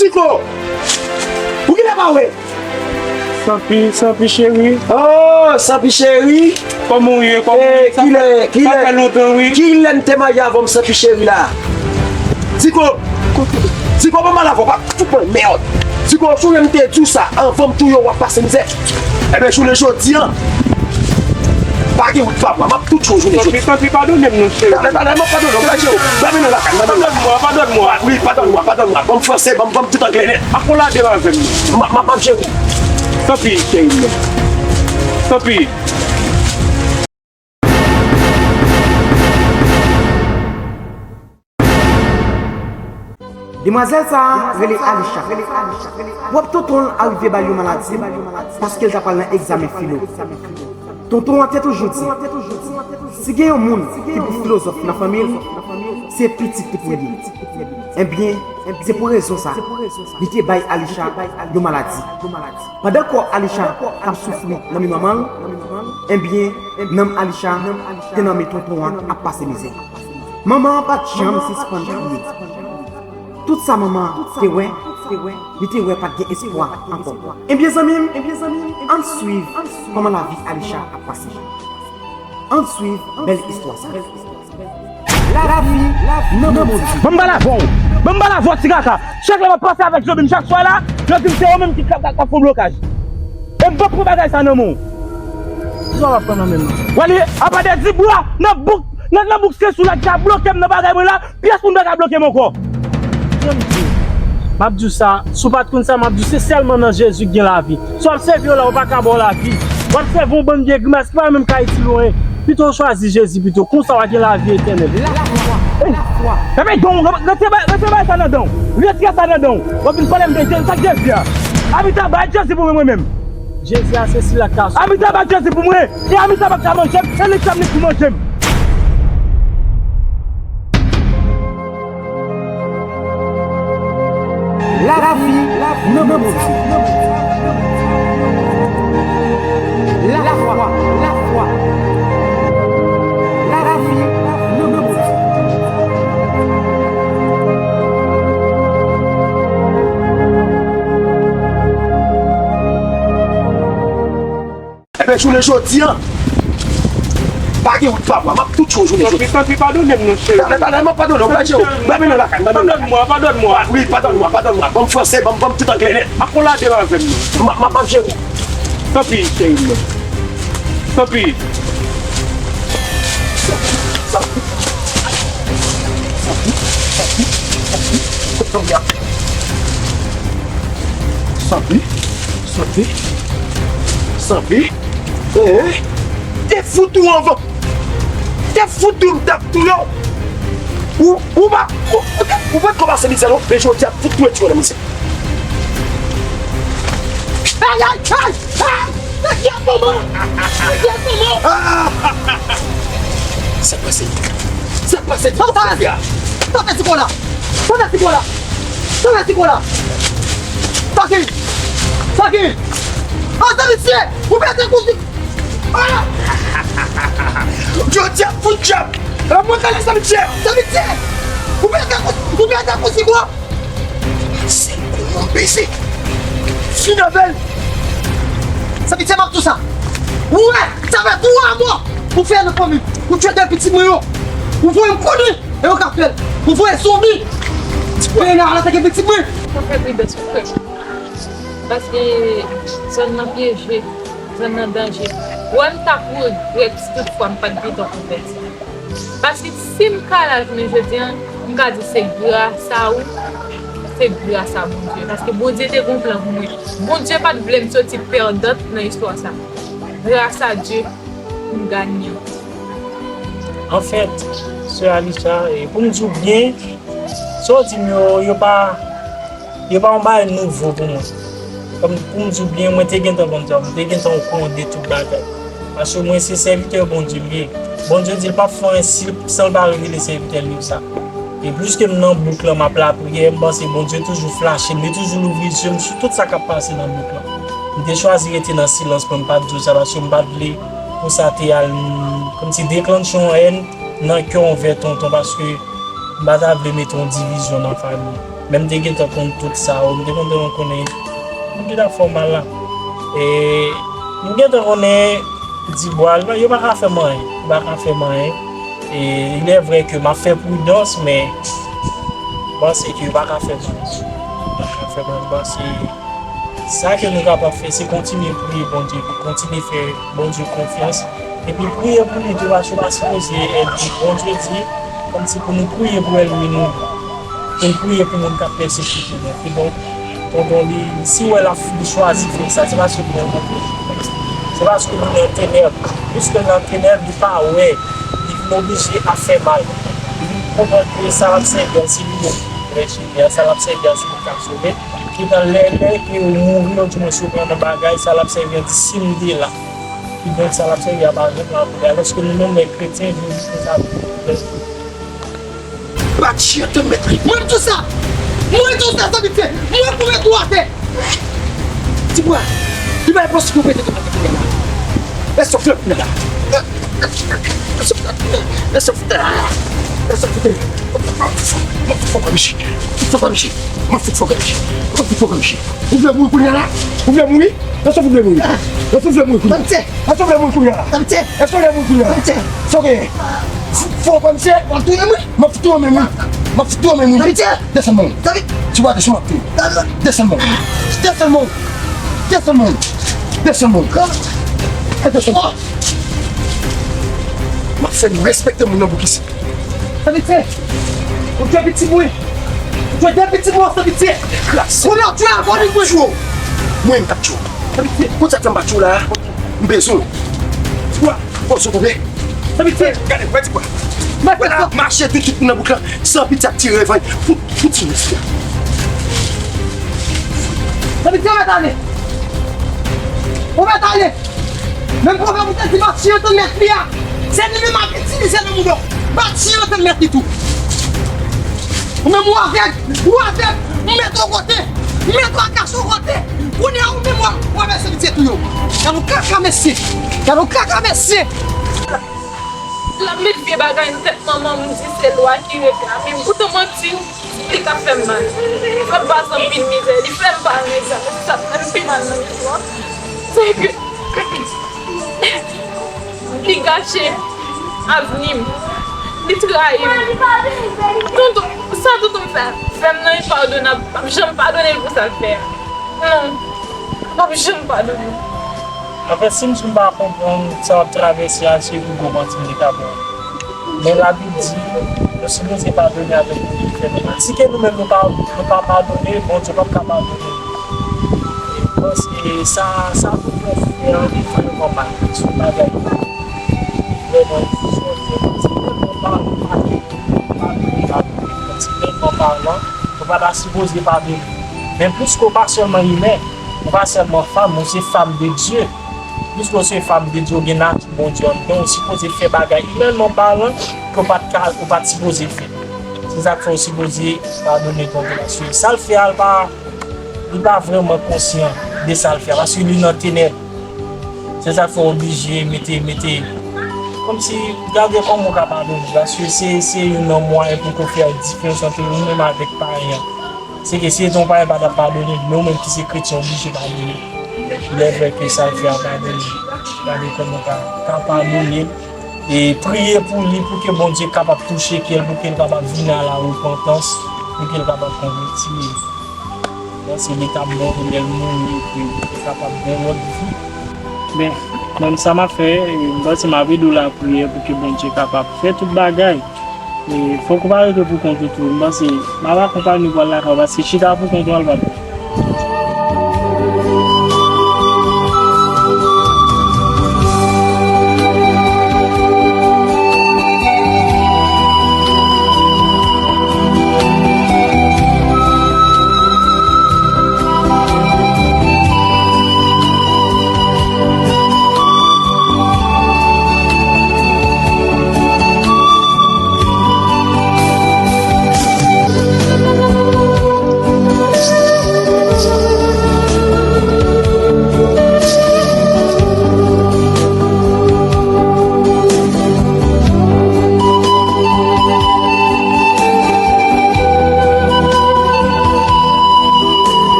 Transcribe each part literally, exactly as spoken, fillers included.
Tiko! Pou kilè pa wè? Sanpi, Sanpi cheri. Oh, Sanpi cheri. Kòman w ye? Kòman w ye? Sa fè, sa fè lontan, wi. Kilè n te marye avè m, Sanpi cheri la? Tiko! Tiko, ban m al avè w, pa fout mwen mèd. Tiko, si w wè m te di w sa anvan m touye w, w ap pase mizè. Enben, jounen jodi a, pa gen wout pa mwen, m ap touye w jounen jodi a. Sanpi, Sanpi, padone m non, cheri. Padone, padone, m ap padone w, m ap padone w. Padone mwen, padone mwen. Wi, padone mwen, padone mwen. Ban m franse, ban m, ban m tout anglè nèt. Akolade m avè m. M ap, m ap, m ap jere. Tanpri, cheri m. Tanpri. Demwazèl sa a rele Alisha. Pwòp tonton l arive ba l yon maladi paske l ta pral nan egzamen filo. Tonton an te toujou di, si gen yon moun ki pi filozòf nan fanmi l, se pitit li pou l ye. Ebyen, se pou rezon sa a, li te bay Alisha yon maladi. Pandan kò Alisha t ap soufri nan men manman l, ebyen, nanm Alisha te nan men tonton an ap pase mizè. Manman an pa t janm sispann kriye. Tout sa manman an te wè, li te wè pa t gen espwa ankò. Ebyen, zanmi m, ann swiv kòman lavi Alisha ap pase. Ann swiv bèl istwa sa. Lavi nan Bondye. Ban m pale avè w. Ban m pale avè w, ti kaka. Chak lè m ap pase avèk Jobim chak swa la, yo di m se ou menm ki k ap, k ap fè blokaj. E m p ap pran bagay sa nan men w. Kisa w ap pran nan men m nan? W ale apa de di bwa nan bouk, nan, nan bouk se sou la ki ka bloke m nan bagay mwen la, pyès moun pa ka bloke m ankò. Jan m di w, m ap di w sa, si w pa t konn sa, m ap di w se sèlman nan Jezi k gen lavi. Si w ap sèvi yo la, yo pa ka ba w lavi. W ap sèvi yon bann vye grimas ki pa menm ka itil ou anyen. Pito w chwazi Jezi pito. Konsa w a gen lavi etènèl. Lafwa, lafwa. Enben, don, retire ba-, retire bagay sa nan dan w. Retire sa nan dan w. W ap vin pale m de Jezi. Sa k Jezi a? Anmita bay Jezi pou mwen, mwen menm. Jezi a se sila k ka sove. Anmita bay Jezi pou mwen. E anmita pa ka manje m. E li k ap ni pou manje m. Lavi nan Bondye. Lafwa, lafwa. Lavi nan Bondye. Enben, jounen jodi a, pa gen wout pa mwen, m ap touye w jounen jodi a. Sanpi, padone m non, cheri. Padone, padone, m ap padone w, m ap padone w. Ban m nan lakay, ban m nan lakay. Padone mwen, padone mwen. Wi, padone mwen, padone mwen. Ban m franse, ban m, ban m tout anglè nèt. Akolade m avè m non. M ap, m ap, m ap jere w. Tanpri, cheri m. Tanpri. Sanpi. Sanpi. Sanpi. Sanpi. Sanpi. Eh, te fout ou anvan. Te fout ou m t ap touye w. Ou, ou pa, ou, ou, ou pa t kòmanse mizè non, men jodi a fout ou retire nan mizè. Ay, ay, ay, ay! Sa ki ap manman? Sa ki ap manman? Sa k pase? Sa k pase? Sa k pase? Sa fè ti kò la? Sa fè ti kò la? Sa fè ti kò la? Sa ki? Sa ki? An, sa misye! Ou pete kousi! Ah! Jodi a fout djab! Mwen kale sa misye! Sa misye! Ou pete kousi! Ou pete kousi kwa! Sèl kou mwen peze. Fin avè l. Sa pitiye m ap di w sa. Ou wè, sa fè twa mwa ou fè nan fanmi. Ou tchwe de pitit mwen yo. Ou voye m konnen e yo ka fè l. Ou voye zonbi. Peyi la, la te gen pitit mwen. Fò fè pridans, frè m. Paske zòn nan pyeje, zòn nan danje. Wè m t ap regrèt si tout fwa m pa t gentan konvèti. Paske si m ka la jounen jodi a, m ka di se gras a ou, se gras a Bondye. Paske Bondye te gon plan pou mwen. Bondye pa t vle m soti pèdant nan istwa sa. Gras a Dye, m ganyan. Anfèt, sè Alisha, e pou m di w byen, sa w di m yo, yo pa Yo pa yon bagay nouvo pou mwen. Kòm pou m di w byen, mwen te gentan konn sa, mwen te gentan okouran de tout bagay. Paske mwen se sèvitè Bondye m ye. Bondye di l p ap fè anyen si, san l pa revele sèvitè l yo sa. E pliske m nan bouk lan, m ap lapriyè, m panse Bondye toujou flache m, li toujou louvri zye m sou tout sa k ap pase nan bouk lan. M te chwazi rete nan silans mwen, m pa t di w sa, paske m pa t vle pou sa te al, kòmsi deklanche yon èn nan kè w anvè tonton, paske m pa ta vle mete yon divizyon nan fanmi. Men m te gentan konn tout sa yo, m te konn, te konn konnen moun ki t ap fè w mal la. E m gentan konnen Dibwa, yo pa ka fè m anyen, yo pa ka fè m anyen. E il est vrai que m ap fè pridans, men m panse ke yo pa ka fè m anyen. Yo pa ka fè m anyen, m panse Sa ke nou kapab fè, se kontinye priye Bondye, pou kontinye fè Bondye konfyans, epi priye pou li tou, paske w pa sipoze ènmi. Bondye di, kòmsi pou nou priye pou ènmi nou yo, pou nou priye pou moun k ap pèsekite nou. Kidonk, tonton li, si w wè l ap, li chwazi fè sa, se paske li renmen fè. Se paske li nan tenèb. Piske l nan tenèb, li pa wè. Li vin oblije ap fè mal. Li vin konprann ke sa l ap sèvi a, se li menm ki vrè Senyè a, sa l ap sèvi a, se li k ap sove. Ki nan lè, lè ke ou mouri, ou di mwen si ou pran nan bagay, sa l ap sèvi an di si m te la. Kidonk, sa l ap sèvi a pa janm la pou li. Alòske nou menm, lè kretyen, nou di konsa. Bat chyen, tann mèt li. Mwen, m di w sa! Mwen, m di w sa, sa vit fè! Mwen, pou mèt ou atè! Ti bwa, li pa enposib pou pete tann mèt li la. Lè sòf lè pou la. Lè sòf lè. Lè sòf lè. Mwen fout fò kò miche. Fout fò kò miche. Mwen fout fò kò miche. Mwen fout fò kò miche. Ou vle mouri kounye a la? Ou vle mouri? Èske ou vle mouri? Èske ou vle mouri kounye a? Èske ou vle mouri kounye a la? Èske ou vle mouri kounye a la? Sa w genyen? Fout fò kò miche. W ap touye mwen? M ap fout ou an men mouri. M ap fout ou an men mouri. Desann men. Ti bwa, desann m ap touye. Desann men. Desann men. Desann men. Desann men. Desann men. M ap fè nou respekte moun nan bouk isit. San pitye. Ou tchwe pitit mwen. Ou tchwe de pitit mwen san pitye. Kras. Kounye a ou tchwe avè li mwen. Tchwe. Mwen m t ap tchwe. San pitye. Konn sa k fè m pa tchwe w la a? M bezwen w. Ti bwa. Bon, sot tonbe. San pitye. Gade, wè ti bwa. Mwen la, mache toutou nan bouk lan. San pitye ap tire revanj. Fout, fout ti mesye. San pitye, ou mèt ale. Ou mèt ale. Menm pwovèb ou te di, bat chyen tann mèt li a. Se li menm ap itilize nan moun yo. Bat chyen tann mèt li tou. Ou menm ou avèg, ou avèg, m mete w kote, m mete w akache w kote. Kounye a ou menm w ap, w ap eseye pitiye tou yo. Gade yon kaka mesye, gade yon kaka mesye. L ap met vye bagay nan tèt manman m, di se lwa ki reklame m. Poutan manti, li k ap fè m mal. Fè m pase anpil mizè, li fè m pa renmen sa, men se sa k fè m pi mal nan istwa. Se ke li gache avni m, li trayi m. Tonton, sa tonton m fè, fè m nan enpadonab, m p ap janm padone l pou sa l fè a. Non, m p ap janm padone l. Anfèt, si m di m pa konprann sa w ap travèse a, se pi gwo manti m te ka ba w. Men Labib di, nou sipoze padone avèk moun ki fè nou mal. Si ke nou menm nou pa, nou pa padone, Bondye p ap ka padone nou. E m panse sa, sa pou nou fè an, li vrèman mal. Se yon bagay vrèman difisil. Ti tèlman palan, nou pa ta sipoze padone. Men piske w pa sèlman imen, ou pa sèlman fanm, ou se fanm de Dye. Piske w se fanm de Dye, ou gen nati Bondye anndan w, ou sipoze fè bagay, imènman palan, ke w pa t ka, ou pa t sipoze fè. Se sa k fè w sipoze padone tonton Laswil. Sa l fè a, l pa, li pa vrèman konsyan de sa l fè a, paske li nan tenèb. Se sa k fè w oblije mete, mete, kòmsi, gade kòman w ka padone, paske se, se youn nan mwayen pou ke w fè diferans ant ou menm avèk payen an. Se ke si se te yon payen pa t ap padone, men ou menm ki se kretyen, ou oblije padone. Lè vrè ke sa l fè a padone. Gade kòman w ka, ka padone l. E priye pou li, pou ke Bondye kapab touche kè l, pou ke l kapab vin a la repantans, pou ke l kapab konvèti. Panse li t ap bon pou lè l mouri, pou li kapab gen lòt vi. Men, menm sa m ap fè, m panse m ap ede w lapriyè pou ke Bondye kapab fè tout bagay. E fòk ou pa rete pou kont ou tou. M panse m ap akonpanye w pou al lakay ou, paske chita pou kont ou al pa bon.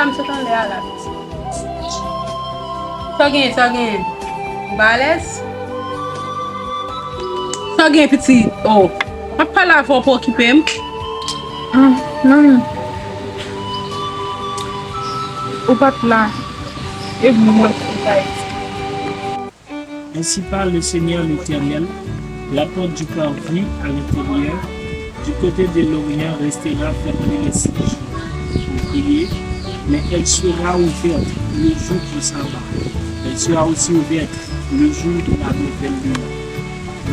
M sot anlè a la, pitit. Sa w genyen, sa w genyen? Ou pa alèz? Sa w genyen, pitit? Oh, m ap pale avè w, pa okipe m. Ah, manmi. Ou pa t la. E mwen ki te la. Ainsi parle le Seigneur l'Éternel, la porte du parvis à l'intérieur, du côté de l'Orient restera fermée les sept jours pour prier, mais elle sera ouverte le jour du sabbat. Elle sera aussi ouverte le jour de la nouvelle lune.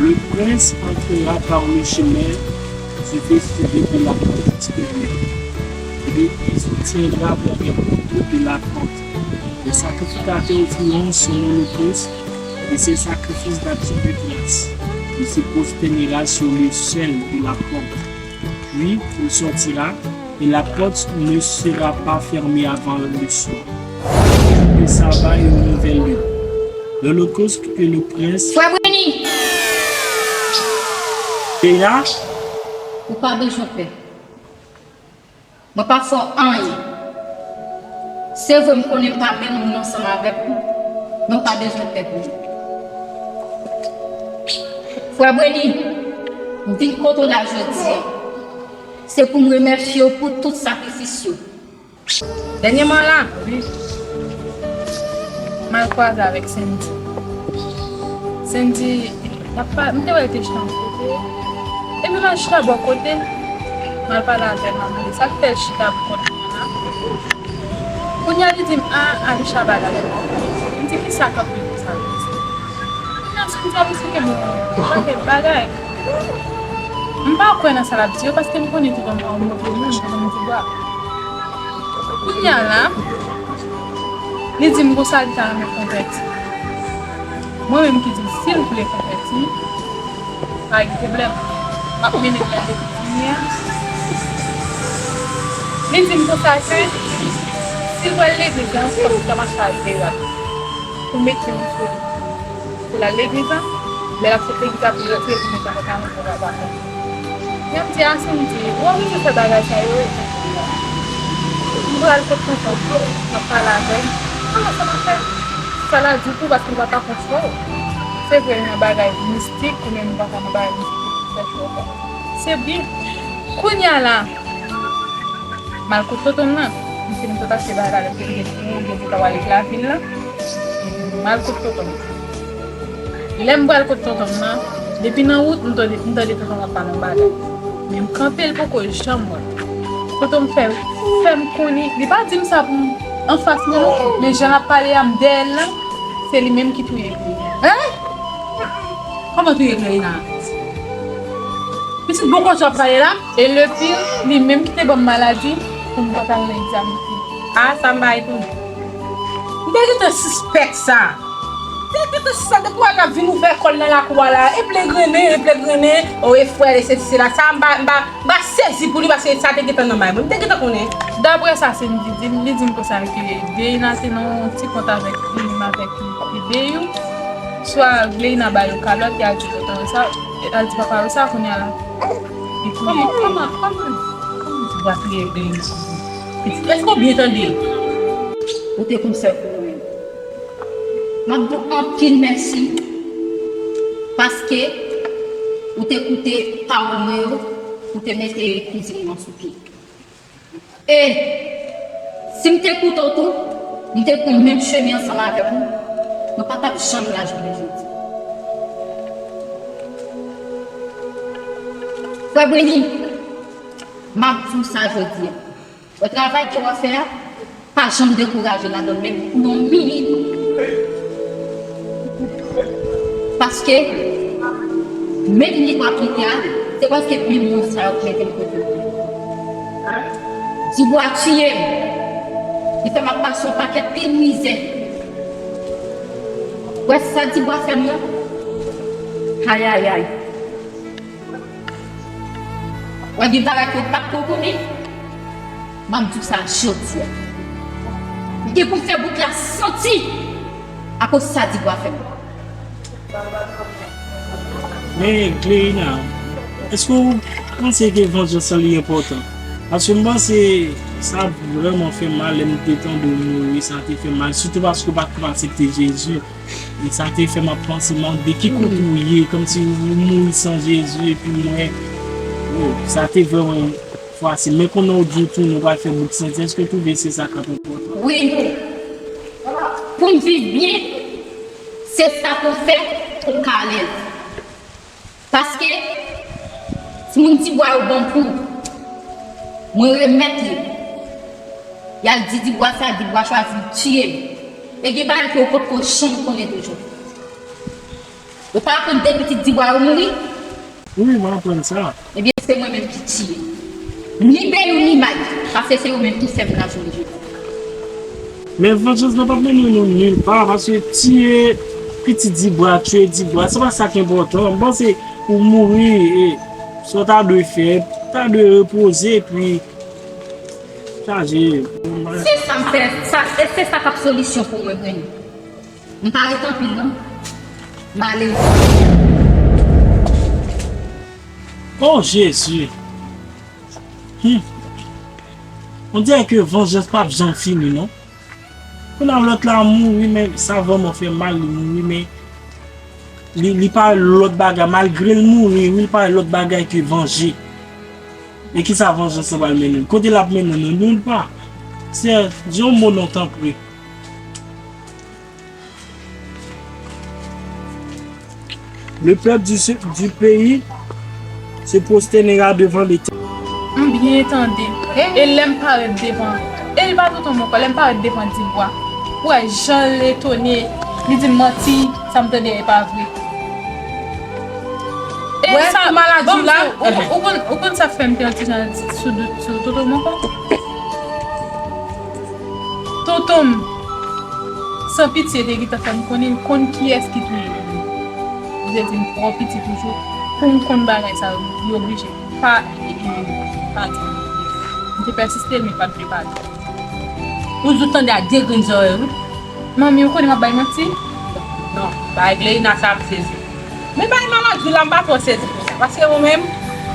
Le prince entrera par le chemin du vestibule de la porte extérieure, et il soutiendra vers les poteaux de la porte. Les sacrificateurs offriront son holocauste et ses sacrifices d'action de grâce. Il se prosternera sur le seuil de la porte. Puis il sortira, et la porte ne sera pas fermée avant le soir. Le sabbat et une nouvelle lune. L'holocauste que le prince. Frè Brenny! Keyla? Ou pa bezwen pè. Mwen pa fè w anyen. Se vre m konnen m pa menm moun ansanm avèk ou, men w pa bezwen pè pou mwen. Frè Brenny, m vin kote w la jodi a, se pou m remèsye w pou tout sakrifis yo. Dènyèman la, m al kwaze avèk Sendy. Sendy, m te wè l te chita yon kote. Epi m al chita bò kote, m al pale avè l, m al mande sa k fè l chita pou kont li an la. Kounye a li di m, a, Alisha bagay. M di, kisa k ap vin konsa? Kounye a Sendy ap eksplike m yon pakèt bagay. M pa kwè nan sa l ap di yo, paske m konnen tou an move moun, m konnen m ti bwa. Kounye a la, li di m konsa li ta renmen konvèti. Mwen menm ki di l si l vle konvèti, pa gen pwoblèm, m ap mennen l nan legliz li an. Li di m konsa ke si l pral legliz la, fòk li ta mache al deyò pou mete yon sou li. Pou l al legliz la, lè l ap sot legliz la pou l retire pou mete pantalon pou l al lakay. Jan m di a, si m di, ou oblije fè bagay sa yo wi. M pral kot tonton m, m ap pale avè l. Kòman sa m ap fè? Sa l a di pou, paske m pa ka konn fò. Se vre, nan bagay mistik, ou menm ou pa ka nan bagay mistik, fè chwa w fè. Se byen. Kounye a la, m al kot tonton m nan. M fin fè pase bagay la, lè m te gen pou, gen pou ta w al lavil la. M al kot tonton m. Lè m pral kot tonton m nan, depi nan wout, m tande, m tande tonton m ap pale yon bagay. Men m kanpe, l poko janm wè m. Tonton m fè, fè m konnen, li pa di m sa pou m anfas mwen non, men jan l ap pale a, m dèyè l lan, se li menm ki touye Glenina. Hein? Kòman touye Glenina? Pitit bon kote w ap pale la? E le pire, li menm ki te ban m maladi pou m pa t al nan egzamen. A, sa m bay tou. M te gentan sispèk sa. M te gentan sispèk depi w al la vin ouvè kò l nan lakou a la. Epi l egrennen, epi l egrennen. O, e frè l, e sesi, sela. Sa m pa, m pa, m pa sezi pou li paske sa te gentan nan may mwen. M te gentan konnen. Daprè sa Sendy di m, li di m konsa ke Glenina te nan yon ti kont avèk li menm avèk Deyou. Swa Glenina ba yo kalòt, y al di tonton yo sa, y al di papa yo sa, kounye a la. Kòman, kòman, kòman, kòman ti bwa kriye Glenina konsa? Pitit, èske w byen tande? Ou te konn sè pou mwen. M ap di w anpil mèsi paske ou te koute pawòl mwen yo, ou te mete kouzin mwen sou pye. E si m te koute w tou, m te pran menm chemen ansanm avèk ou, nou pa t ap janm la jounen jodi. Frè Brenny, m ap di w sa jodi a. Wè travay ke w ap fè a, pa janm dekouraje ladan l menm pou yon minit. Paske, menm li w ap kite a, se paske menm moun sa yo k mete l kote w. Dibwa tiye m. Li fè m ap pase yon pakèt pil mizè. Wè sa Dibwa fè m nan? Ayayay. Wè gen bagay ke w pa t ko konnen. M ap di w sa jodi a. M gen pou m fè bout la santi akoz sa Dibwa fè m. Men, Glenina, èske w panse ke vanjans lan li enpòtan? Paske m panse sa vrèman fè m mal, lè m te tande w mouri, sa te fè m mal, sitou paske w pa t konn aksepte Jezi. E sa te fè m ap panse, mande ki kote ou ye, kòmsi ou mouri san Jezi, epi mwen, oh, sa te vrèman fasil. Men konnen w di w tounen, w pral fè bout senti, èske w twouve se sa k ap enpòtan? Wi. Pou m viv byen, se sa pou fè pou m ka alèz. Paske, timoun Dibwa yo ban m kou, mwen remèt li. Y al di Dibwa sa, Dibwa chwazi tiye m. E gen bagay ke yo potko janm konnen toujou. Yo pa konn de pitit Dibwa yo mouri? Wi, mwen aprann sa. Ebyen, se mwen menm ki tiye. Ni Beyou, ni Mike, paske se yo menm ki fè m nan jounen jodi. Men vanjans lan p ap mennen nou nil pa, paske tiye pitit Dibwa, tiye Dibwa, se pa sa k enpòtan. M panse ou mouri, e sa w ta dwe fè, w ta dwe repoze, epi chaje. Se sa m fè, sa, e se sa k ap solisyon pou mwen, Granny. M pa ret anpil, non. M ale. Oh, Jezi! Hmm. On dirè ke vanjans p ap janm fini, non. Kounye a lòt la mouri, men sa vrèman fè m mal, li mouri, men li, li pa wè lòt bagay, malgre l mouri, wi, li pa wè lòt bagay ke vanje. E kisa vanjans lan pral mennen l? Kote l ap mennen nou? Nil pa. Sè, di yon mo non, tanpri. Le peuple du, du pays se prosternera devant l'Éternel. M byen tande. E lè m parèt devan, e li pa tonton m ankò, lè m parèt devan Dibwa, ou wè jan l etone, li di m manti, sa m tande a e pa vre. E sa, maladi la, ou, ou konn, ou konn sa fè m te yon ti jan sou dout sou tonton m ankò. Tonton m, san pitye, te gentan fè m konnen, l konn kiyès ki touye li. Li te di m twò piti toujou. Pou m konn bagay sa yo, li oblije pa, e, e, pa di m. M te pèsiste, men l pa t vle pale. Ou di w tande ak de grenn zòrèy, wi. Manmi, ou konnen m ap bay manti? Non, bagay Gleina sa m sezi. Men bay maladi la, m pa twò sezi pou sa. Paske ou menm,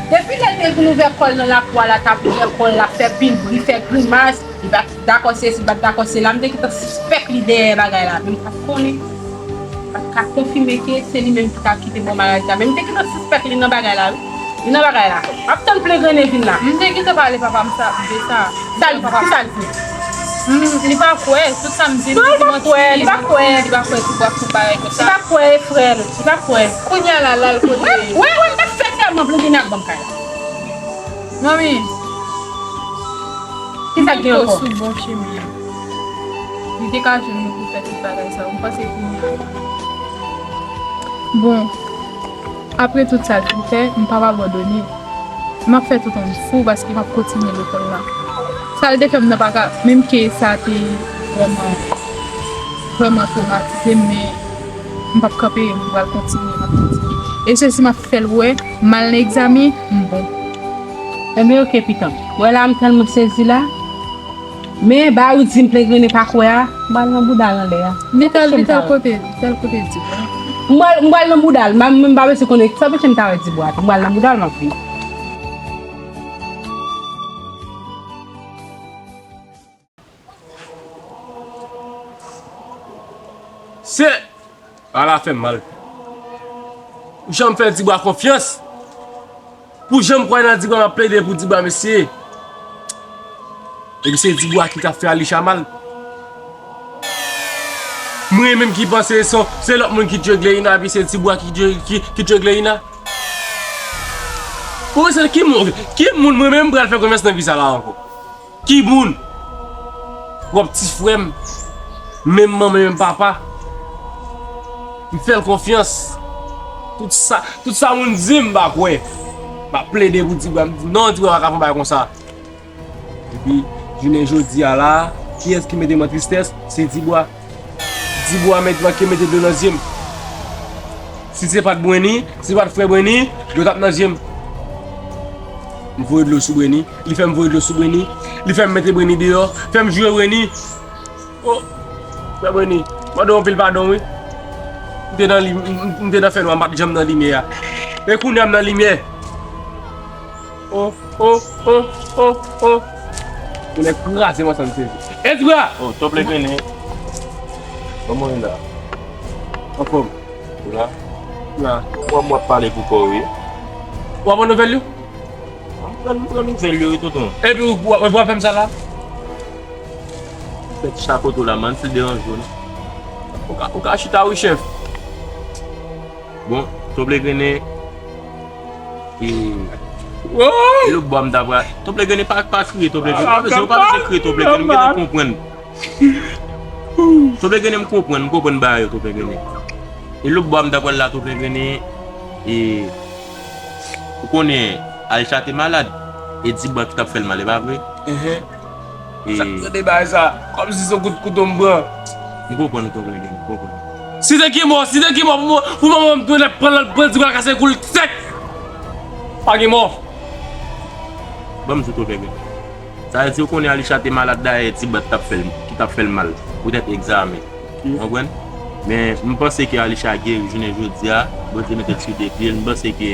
depi lè l te vin ouvè kò l nan lakou a la, t ap ouvè kò l, l ap fè pil bri, fè grimas, li pa t dakò sesi, li pa t dakò sela, m te gentan sispèk li dèyè bagay la, men m pa t konnen. M pa t ka konfime ke se li menm ki t ap kite bò maladi la, men m te gentan sispèk li nan bagay la, wi. Li nan bagay la. M ap tann plen grennen vin la. M te gentan pale papa m sa, de sa. Sa l di, ki sa l di? Hmm, li pa kwè, tout sa m di l, non, li pa kwè, li pa kwè. Li pa kwè, li pa kwè, li pa kwè, li pa kwè, frè l, li pa kwè. Kounye a la, l al kote. Wè, wè, wè, m t ap fè tèlman plede n ap ban m kay la. Manmi, ki sa k gen ankò? Sou bon chemen an. Li te ka jwenn nou pou fè tout bagay sa yo. M panse kounye a. Bon, apre tout sa l fin fè, m p ap abandone. M ap fè tout an fou paske m ap kontinye lekòl la. Sa l te fè m nan pa ka, menm ke sa te vrèman, vrèman twomatize m, men m p ap kanpe, m pral kontinye, m ap kontinye. E sesi m ap fè l wè, m al nan egzamen, m bon. Enben, oke, pitan. Wè la, m tèlman sezi la. Men, bagay ou di m plen grennen pa kwè a, m al nan bouda l anlè a. Li t al, li t al kote, li t al kote Dibwa. M al, m al nan bouda l, m, m pa bezwen konnen sa, m ta wè Dibwa tou. M al nan bouda l, m ap vini. Se, ala fè m mal. Ou janm fè Dibwa konfyans. Pou jan m kwè nan Dibwa, m ap plede pou Dibwa, mesye. Epi se Dibwa ki t ap fè Alicha mal. Mwen menm ki panse se, se lòt moun ki tye Gleina, epi se Dibwa ki tye, ki, ki tye Gleina. Ou se ki moun, ki moun mwen menm pral fè konfyans nan vi sa la ankò? Ki moun? Pwòp ti frè m, menm manman, menm papa. M fè l konfyans. Tout sa, tout sa moun di m, m pa kwè. M ap plede pou Dibwa, m di non, Dibwa pa ka fè yon bagay konsa. Epi, jounen jodi a la, kiyès ki mete m an tristès? Se Dibwa. Dibwa mèt manke mete dlo nan zye m. Si se pa t Brenny, si se pa t frè Brenny, dlo t ap nan zye m. M voye dlo sou Brenny, li fè m voye dlo sou Brenny, li fè m mete Brenny deyò, fè m joure Brenny. Oh, frè Brenny, mande w anpil padon, wi. M te nan li, m, m, m te nan fènwa, m pa t janm nan limyè a. Men kounye a m nan limyè. Oh, oh, oh, oh, oh. Ou nèk kraze mwen san sezi. Ezra! Oh, Top Legrennen. Kòman w ye la? Anfòm. Ou la? La. Ou wè m w ap pale pou kò w, wi. W ap pran nouvèl yo? M pran, m pran nouvèl yo, wi, tonton. Epi ou, ou, ou ap fè m sa la? Fè ti chakoto la, man, si l deranje w, non. Ou ka, ou ka chita, wi, chèf. Bon, Top Legrennen, e, e lòt bò a m ta pral. Top Legrennen, pa, pa kriye, Top Legrennen. Pa bezwen, pa bezwen kriye, Top Legrennen, m gentan konprann. Top Legrennen, m konprann, m konprann bagay yo, Top Legrennen. E lòt bò a m ta pral la, Top Legrennen, e, ou konnen, Alicha te malad, e Dibwa ki t ap fè l mal, e pa vre? Sa k tande bagay sa, kòmsi se yon kout kouto m pran. M konprann ou, Top Legrennen, m konprann. Si se ki mò, si se ki mò, pou mwen, pou mwen, mwen, m tounen pran lòt, pran Dibwa kase kou l sèk. Pa gen mò. Ban m di w, Top Legrennen. Sa vle di, ou konnen Alicha te malad, dayè, Dibwa t ap fè l, ki t ap fè l mal, poutèt egzamen. Ou konprann? Men, m panse ke Alicha geri jounen jodi a, Bondye mete l sou de pye l, m panse ke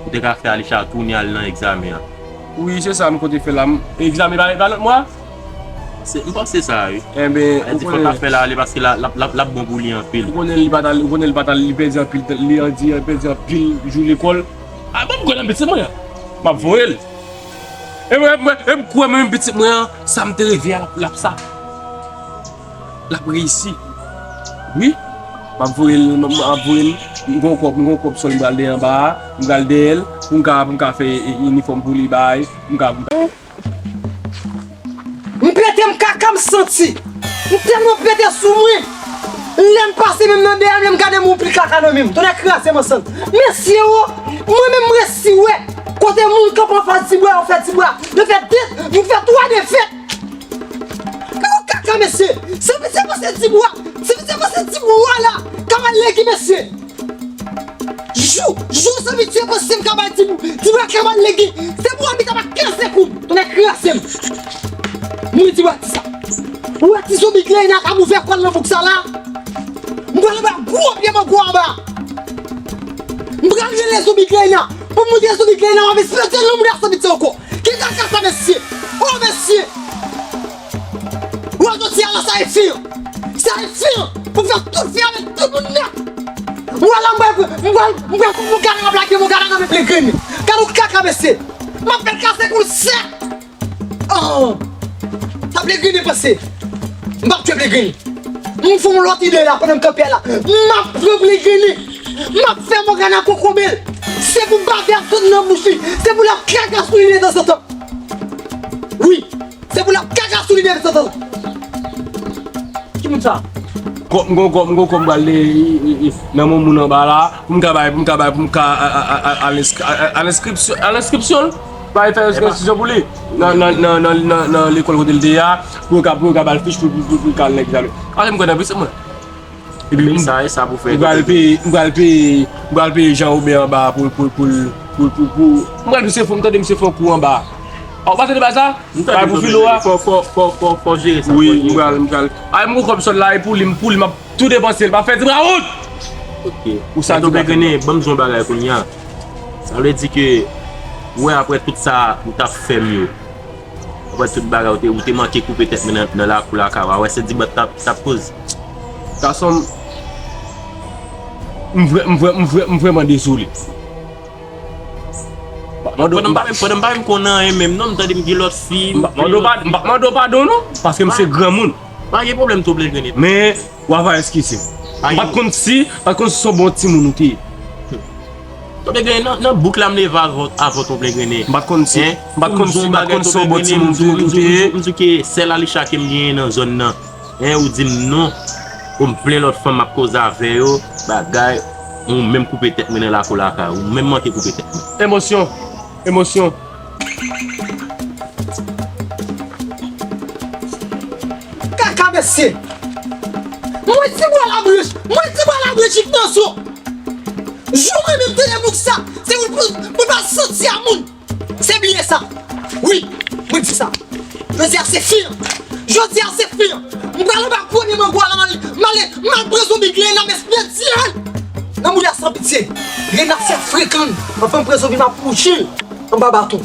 ou te ka fè Alicha tounen al nan egzamen an. Wi, se sa m konte fè la. M, egzamen pa, pa lòt mwa? Se, m panse sa, wi. Enben, ou konnen. Sa di fò n ta fè l ale paske l ap, l ap, l ap bon pou li anpil. Ou konnen li pa t al, ou konnen li pa t al, li pèdi anpil, li andi, li pèdi anpil jou lekòl. A, ban m kwè nan pitit mwen an. M ap voye l. E mwen, mwen, e m kwè menm pitit mwen an, sa m te reve a, l ap, l ap sa. L ap reyisi. Wi. M ap voye l, m, m ap voye l. M gon kòb, m gon kòb sòl m pral dèyè anba a. M pral dèyè l. Pou m ka, pou m ka fè, e, inifòm pou li bay. M ka, m ka. M pete m kaka m santi. M tèlman pete sou mwen. Lè m pase menm nan dèyè l, lè m gade m gon pil kaka nan men m. Tonnè kraze m ansanm. Mesye o, mwen menm m resi wè. Kote moun kanpe anfas Dibwa, yo fè Dibwa. Yo fè de, yo fè twa defèt. Gade yon kaka, mesye! Sanpitye pase Dibwa! Sanpitye pase Dibwa la! Kaval legi, mesye! Jou, jou Sanpitye pase m kaval Dibwa, Dibwa kaval legi! Se pou abita pa kase kou! Tonnè kraze m! Mwen Dibwa di sa! Ou wè ti zonbi Gleyna k ap ouvè kò l nan bouk sa la? M pral anba gwo pye mango anba! M pral rele zonbi Gleyna! Pou m montre zonbi Gleyna, m ap esplode nan mouda Sanpitye ankò! Ki kaka sa, mesye? O, mesye! Ou wè jodi a la, sa e fen an. Sa e fen an. Pou fè tout fen avèk tout moun nèt. Ou wè la, m pral, m pral, m pral pran mon gade, m ap lage mon gade nan men Plegrennen. Gade yon kaka, mesye. M ap fè l kase kou l sèk. Oh. Sa Plegrennen panse. M p ap tchwe Plegrennen. M fè yon lòt ide la, pandan m kanpe a la. M ap pran Plegrennen. M ap fè mon gade kokobe l. Se pou bave ap sot nan bouch li. Se pou l ap kaka sou li detanzantan. Wi. Se pou l ap kaka sou li depi sot. Ki moun sa? Kòb, m gon kòb, m gon kòb m pral de, e, e, e, nan men moun anba la, pou m ka bay, pou m ka bay, pou m ka a, a, a, a, al enskri-, a, a, al enskripsyon, al enskripsyon, bay fè enskripsyon pou li. Nan, nan, nan, nan, nan, nan lekòl kote l te ye a, pou yo ka, pou yo ka ba l fich pou, pou, pou, pou l ka al nan egzamen. Paske m kwè nan pitit mwen. Epi m, sa, e sa pou fè m pral peye, m pral peye, m pral peye Jan Oben anba pou, pou, pou, pou, pou, pou, m pral misye fò, m tande misye fè yon kou anba. A, ou pa tande bagay sa? M tande. Bagay pou filo a. Fò, fò, fò, fò, fò jere sa, wi, fò jere sa. M pral, m pral. Ay, m gon kòb sòl la, e pou li, pou li, m ap tou depanse l. Pa fè ti bra wont! Ok. Ou sa di Plegrennen, ban m di yon bagay kounye a. Sa vle di ke, ou wè, apre tout sa ou t ap fè m yo, apre tout bagay, ou te, ou te manke koupe tèt mwen nan, nan lakou lakay ou a. Wè, se Dibwa t ap, t ap koz. Gason m, m vrè, m vrè, m vrè, m vrèman dezole. Pandan m pa menm, pandan m pa menm konn anyen menm non, m tande m gen lòt fi. M p ap mande w pa, m p ap mande w padon non, paske m se granmoun. Pa gen pwoblèm, Top Legrennen. Men, w ava eskize m. M pa t konn si, m pa t konn si se yon bon timoun ou te ye. Top Legrennen, nan, nan bouk la m leve avè w, avè w, Top Legrennen. M pa t konn si, m pa t konn si, m pa t konn si se yon bon timoun tou ou te ye. M di w ke sèl Alicha ke m genyen nan zòn nan. Hein, ou di m non. Ou m plen lòt fanm m ap koze avè yo, bagay, ou menm koupe tèt mwen nan lakou lakay ou, ou menm manke koupe tèt mwen. Emosyon, emosyon. Kaka mesye. Mwen Dibwa Labranch, mwen Dibwa Labranch Ignacio. Jou mwen menm tande bouk sa, se pou, pou, pou pa santi a moun. Se byen sa. Wi, mwen di sa. Jodi a se fen an. Jodi a se fen an. M pral anba premye mango a la, m al, m al, m al pran zonbi Gleyna, m espedye l nan mouda Sanpitye. Gleyna fè frekan. Anfen, m pran zonbi, m ap mouche l anba baton.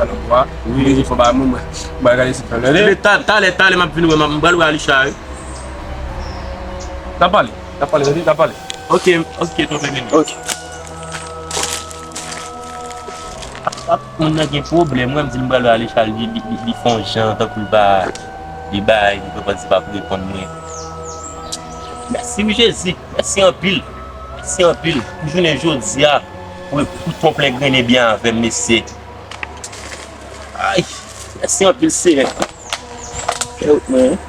Alicha nan bwa. Wi. Li di fò ba mwen, mwen. Mwen gade si fè lè. Talè, talè, talè, m ap vin wè, m pral wè Alicha, wi. N ap pale, n ap pale, tande, n ap pale. Ok, ok, tonton Mimi. Ok. Ap, ap, moun nan gen pwoblèm, mwen m di m pral wè Alicha, li, li, li, li fè yon jan, tankou li pa, li bay, li pa panse pa pou reponn mwen. Mèsi wi Jezi, mèsi anpil, mèsi anpil. Pou jounen jodi a, pou, pou ton plen grennen byen avè m, mesye. Ay, mèsi anpil, Seyè. Fè wout mwen.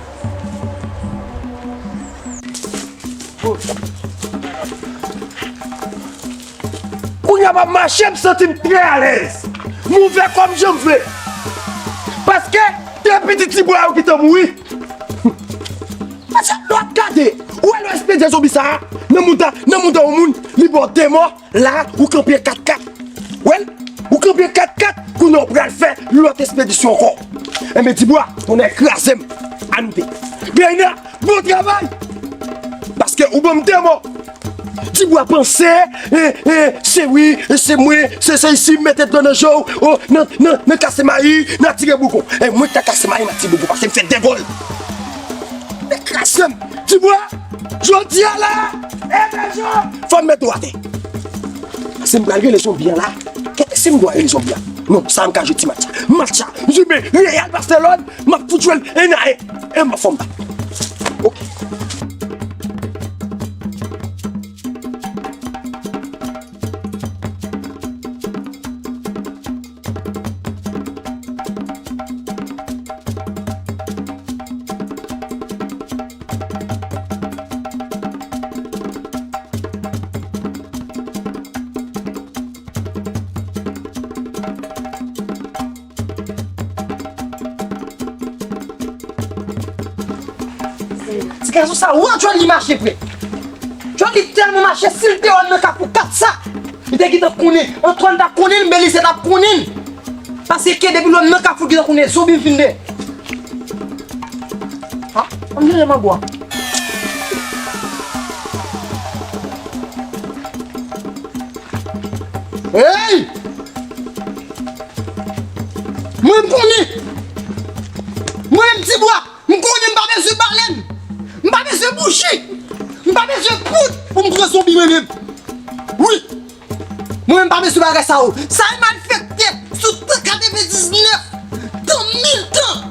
Kounye a m ap mache, m santi m trè alèz. M ouvè kò m jan m vle. Paske de pitit tibwa yo gentan mouri. Paske lè w ap gade, ou wè lè w espedye zonbi sa a nan mouda, nan mouda yon moun, li ba w de mò. La, ou kanpe kat kat. Wè l? Ou kanpe kat kat, kounye a w pral fè lòt espedisyon ankò. Enben, Tibwa, tonnè kraze m. Ann de. Bèna, bon travay! Paske ou ban m de mò. Tibwa panse, e, e, se wi, e se mwen, se, se isi m mete dlo nan je w, o, nan, nan, nan kase mayi, nan tire bougon. E mwen k ta kase mayi, m ap tire bougon, paske m fè de gòl. Nèg kraze m. Tibwa, jodi a la, e Bèjo, fò m met do atè. Paske m pral rele zonbi an la. Kèt, si m dwe rele zonbi an. Non, sa a m ka jwe ti match la. Match la, m jwe Real Barcelone, m ap fout jwe l en a en. E m ap fè m bat. Ok. Ti gason sa, wè Johnny mache vre. Johnny tèlman mache, si l te wè m nan kafou kat sa, li te gentan konnen. Antoine t ap konnen l, Belize t ap konnen l. Paske depi lè m nan kafou, gentan konnen zonbi m fin de. Ha? Ann jere mango a. Hey! Mwen m konnen. Mwen menm Tibwa, m konnen m pa bezwen balèn. M pa bezwen bouji. M pa bezwen poud pou m touye zonbi mwen menm. Wi. Mwen menm pa bezwen bagay sa yo. Sa e malfektè sou tan katrevendiznèf, tan mil tan.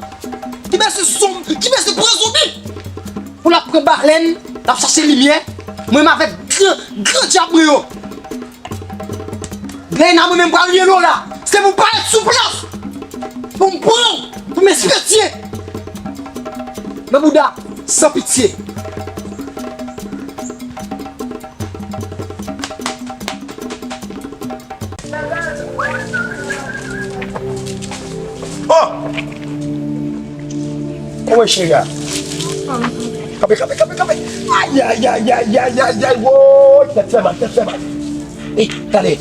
Ki bezwen zonm, ki bezwen pran zonbi. Pou l ap pran balèn, l ap chache limyè. Mwen menm avèk gran, gran dyab mwen yo. Bèna mwen menm pral rele w la. Se pou parèt sou plas. Pou m pran w, pou m espedye. Nan bouda, san pitye. Oh! Kòman cheri a? Kanpe, kanpe, kanpe, kanpe. Ay, ay, ay, ay, ay, ay, ay, woy, tèt fè mal, tèt fè mal. Ey, talè.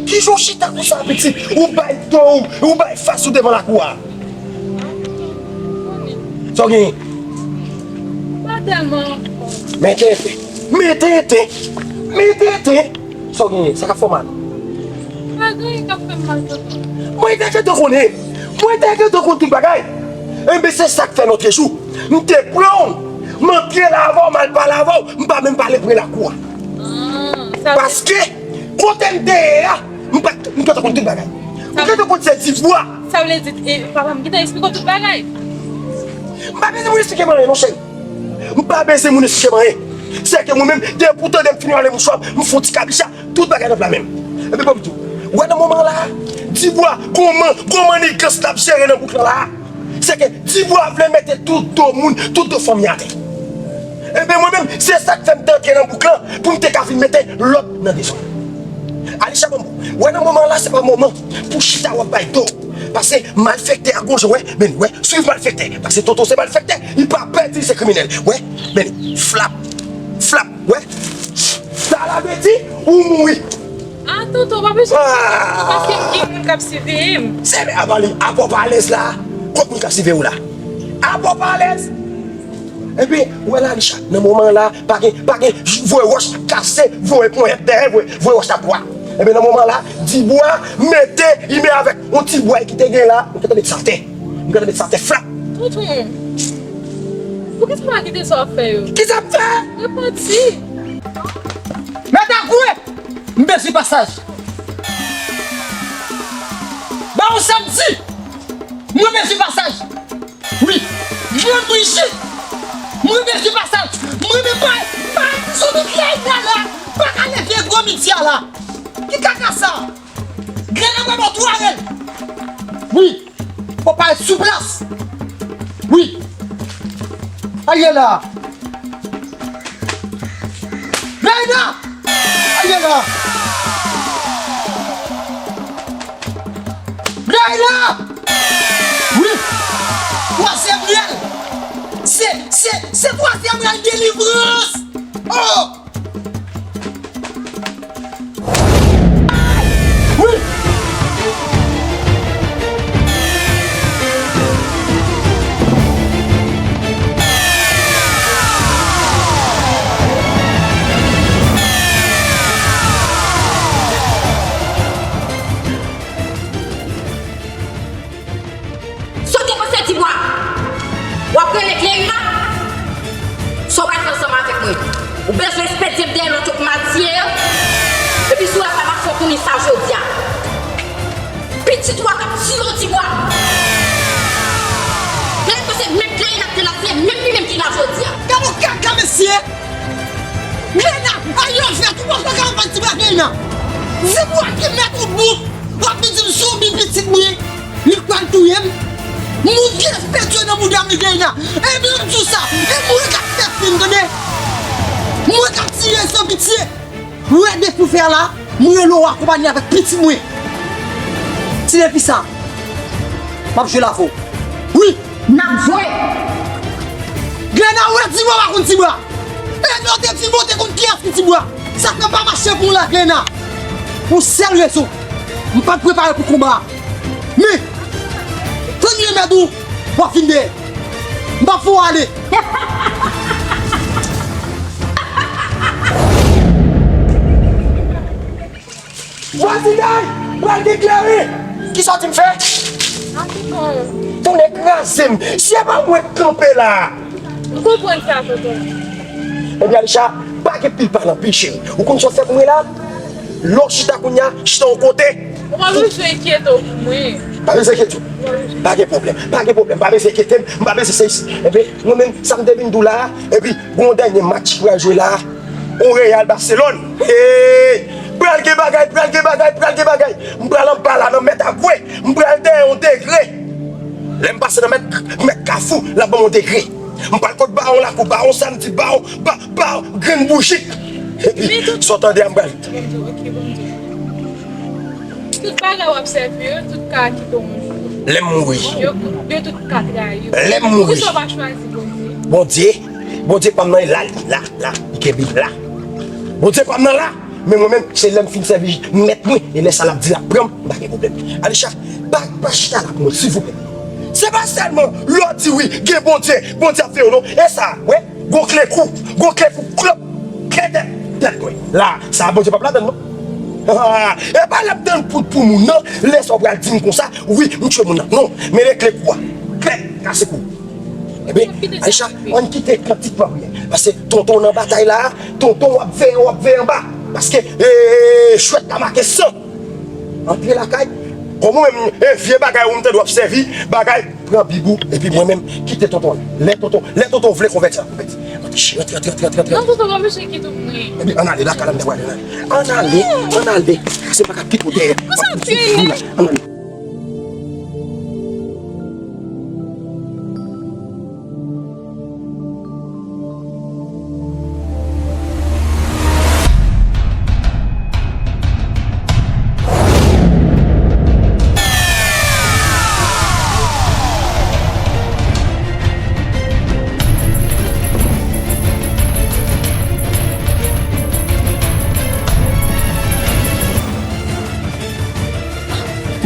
Kijan w chita konsa, piti? Ou bay do w, ou bay fas ou devan lakou a. Sa w genyen? Pa tèlman. Men tenten. Men tenten. Men tenten. Sa w genyen? Sa k ap fè w mal? Pa gen anyen k ap fè m mal, tonton. Mwen te gentan konnen. Mwen te gentan konn tout bagay. Enben, se sa k fè lòt jou, m te pran w, m antre la avè w, m al pale avè w, m pa menm pale pre lakou a. Ah, sa vle Paske, kote m te ye a, m pa, m gentan konn tout bagay. M Sa gentan konn se Divwa. Sa vle di, e, papa m gentan eksplike w tout bagay? M pa bezwen moun eksplike m anyen, non, cheri. M pa bezwen moun eksplike m anyen. Se ke mwen menm, depi w tande m fin rale mouchwa, m fè yon ti kabicha, tout bagay nan pla menm. Ebyen, ban m di w, ou wè nan moman la, Divwa, gon man, gon mannigans l ap jere nan bouk lan la. Se ke Divwa vle mete tout do moun, tout do fanmi atè. Ebyen, mwen menm, se sa k fè m te antre nan bouk lan, pou m te ka vin mete lòd nan dezòd. Alisha, ban m di w, ou wè nan moman la, se pa moman pou chita w ap bay do. Paske malfektè a gon jan, wè, men wè, swiv malfektè. Paske tonton se malfektè, li pa pè di li se kriminèl. Wè, men flap, flap, wè. Sa la vle di, ou mouri. Ah, tonton, pa bezwen Ah. Paske m gen moun k ap siveye m. Se men avan li, apa w pa alèz la. Kot moun k ap siveye w la? Apa w pa alèz? Ebyen, ou wè la, Alisha, nan moman la, pa gen, pa gen, voye wòch kase, voye ponyèt dèyè, voye, voye wòch nan bwa. Ebyen, nan moman la, Divwa mete, li men avèk yon ti bwa ki te gen la, m gentan met sa atè. M gentan met sa atè, flap. Tonton, poukisa w pa kite sa w ap fè yo? Ki sa m fè? Repanti. Mèt Agwe, m bezwen pasaj. Ba yon samdi, mwen bezwen pasaj. Wi, mwen Brijit, mwen bezwen pasaj. Mwen men pa, pa sou tout lè la, pa ka leve gwo midi a la. Ki kaka sa? Grenn nan ba twa rèl. Wi, fò parèt sou plas. Wi. Aye la. Grenn nan. Aye la. Gay la! Wi! Twazyèm rèl! Se, se, se twazyèm rèl delivrans! Oh! Wi! Sa w te panse, Divwa? W ap rele Glenna? Sa w pral fè ansanm avèk mwen? Ou bezwen espedye m dèyè lòt yo pou m al tiye yo? Epi si w la pa mache, w konnen sa jodi a. Pitit ou a t ap tiye w, Divwa. Gade kòman se menm Glenna k te la, se menm li menm ki la jodi a. Gade yon kaka mesye. Glenna, a yon fèt, ou pa fè ka anfan Divwa Glenna. Divwa ki mèt ou bout, w ap vin di m zonbi pitit mwen. Li k pral touye m. Moun ki espedye nan bouda m li Glenna. Epi m di w sa, e mwen k ap fè fim, tande. Mwen k ap tiye san pitye. Ou wè depi w fè a la, mwen rele w akonpanye avèk pitit mwen. Ti depi sa, m ap jwe l avè w. Wi. N ap jwe. Glenna, ou wè Divwa pa konn Divwa. E lè w te di m ou te konn kiyès ki Divwa. Sa k nan pa mache pou w la, Glenna. Pou sèl rezon, m pa t prepare pou konba a. Men, tann remèd ou, w ap vin dèyè. M p ap fè w ale. Vwazinay pral deklare. Kisa w di m fè? Tonnè kraze m. Si se pa mwen k kanpe la. M konprann sa, tonton. Ebyen, Alisha, pa gen pil pale anpil, cheri. Ou konn sa w fè pou mwen la? Lè w chita kounye a, chita yon kote. Ou pa bezwen enkyete w pou mwen. Pa bezwen enkyete w. Pa gen pwoblèm. Pa gen pwoblèm. Pa bezwen enkyete m. M pa bezwen sa isit. Ebyen, mwen menm, sa m te vin di w la, epi, gon dènye match ki pral jwe la. O Real Barcelone. Hey! Pral gen bagay, pral gen bagay, pral gen bagay. M pral anba la nan mèt a gwe. M pral dèyè yon degre. Lè m pase nan mèt, mèt Kafou, l ap ban m yon degre. M pral kot bawon lakou, bawon samdi, bawon, ba, bawon, grenn bouji. Epi, sa w tande a, m pral. Tout bagay w ap sèvi yo, tout ka kite w yon jou. Lè m mouri. Yo, yo tout ka trayi w. Lè m mouri. Poukisa w pa chwazi Bondye? Bondye, Bondye pa m nan la, la, la, li kenbe m la. Bondye pa m nan la, men mwen menm, se lè m fin sèvi mèt mwen, e lè sa l ap di l ap pran m, m pa gen pwoblèm. Alisha, pa, pa chita la pou mwen, silvouplè. Se pa sèlman lè w di wi, gen Bondye, Bondye ap veye w non. E sa, wè, gon kle kou, gon kle kou, klòp, kle tèt, tèt mwen. La, sa Bondye p ap ladann non. Ah, e pa l ap tann poud pou moun nan, lè sa w pral di m konsa, wi, m tchwe moun nan. Non, men regle kou a. Klè, kase kou. Ebyen, Aisha, ann kite kantik pa priye. Paske tonton nan batay la, tonton w ap veye, w ap veye anba. Paske, eh, chwèt la make san. Antre lakay, kòm ou menm, eh, vye bagay ou m tande w ap sèvi, bagay, pran bib ou, epi mwen menm, kite tonton la. Lè tonton, lè tonton vle konvèti, l ap konvèti. Antre, antre, antre, antre, antre, antre. Non, tonton, pa bezwen kite mwen. Ebyen, ann ale, lakay la m te pral, ann ale. Ann ale, ann ale. Se pa ka kite w dèyè. Kòman w ap fè la? Ann ale.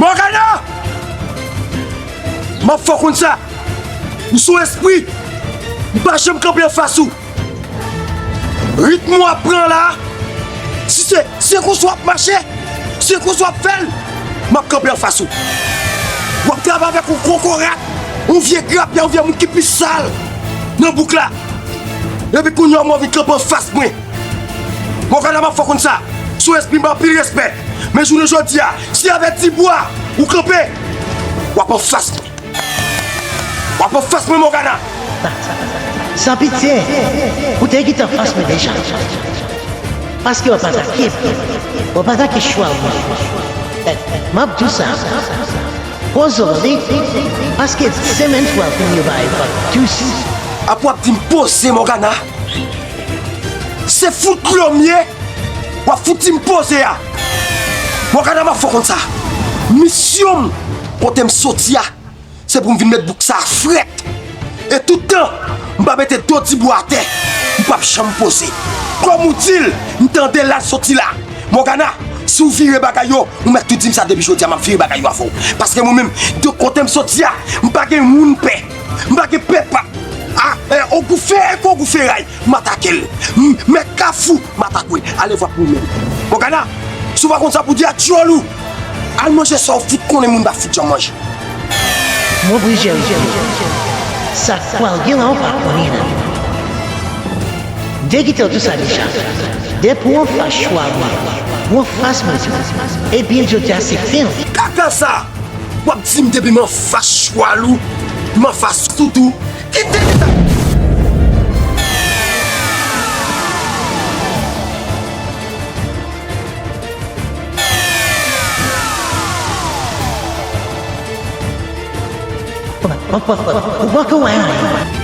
Morgana! M ap fè w konn sa. Ou se yon espri. M pa janm kanpe anfas ou. Ritm w ap pran la, si se, se konsa w ap mache, se konsa w ap fè l, m ap kanpe anfas ou. W ap travay avèk yon kokorat, yon vye grapya, yon vye moun ki pi sal nan bouk la. Epi kounye a w vin kanpe anfas mwen. Morgana, m ap fè w konn sa. Sou espri m anpil respè. Men jounen jodi a, si avèk dibwa ou kanpe, w ap anfas mwen. W ap anfas mwen, Morgana. San pitye, ou te gentan anfas mwen deja. Paske w ap atake m. W ap atake chwal mwen. M ap di w sa. Poze w li, paske se menm fwa pou m yo bay vag dous. Apre w ap di m poze, Morgana. Se fout dlo m ye, w ap fout di m poze a. Morgana, m ap fè w konn sa. Misyon m, kote m soti a, se pou m vin met bouk sa a frèt. E tout tan m pa mete do dibwa atè, m p ap janm poze. Kòm ou di l, m tande l al soti la. Morgana, si w vire bagay yo, ou mèt tou di m sa depi jodi a, m ap vire bagay yo avè w. Paske mwen menm, de kote m soti a, m pa gen moun pè. M pa gen pè pa. A, e, ogou fè, e, ogou feray. M atake l. M, mèt kafou, m atake w. Alevwa pou ou menm. Morgana, si w pa konn sa pou di a, djòl ou, al manje sa w fout konnen moun pa fout janm manje. Mon brijè, sa k pral gen la, ou pa konnen nan. De gita tou sa deja. Depi w anfas chwal mwen, w anfas mwen tou. Ebyen, jodi a se fen. Kaka sa! W ap di m depi m anfas chwal ou, m anfas tout ou. Kite gita! Ou pa ka wè anyen.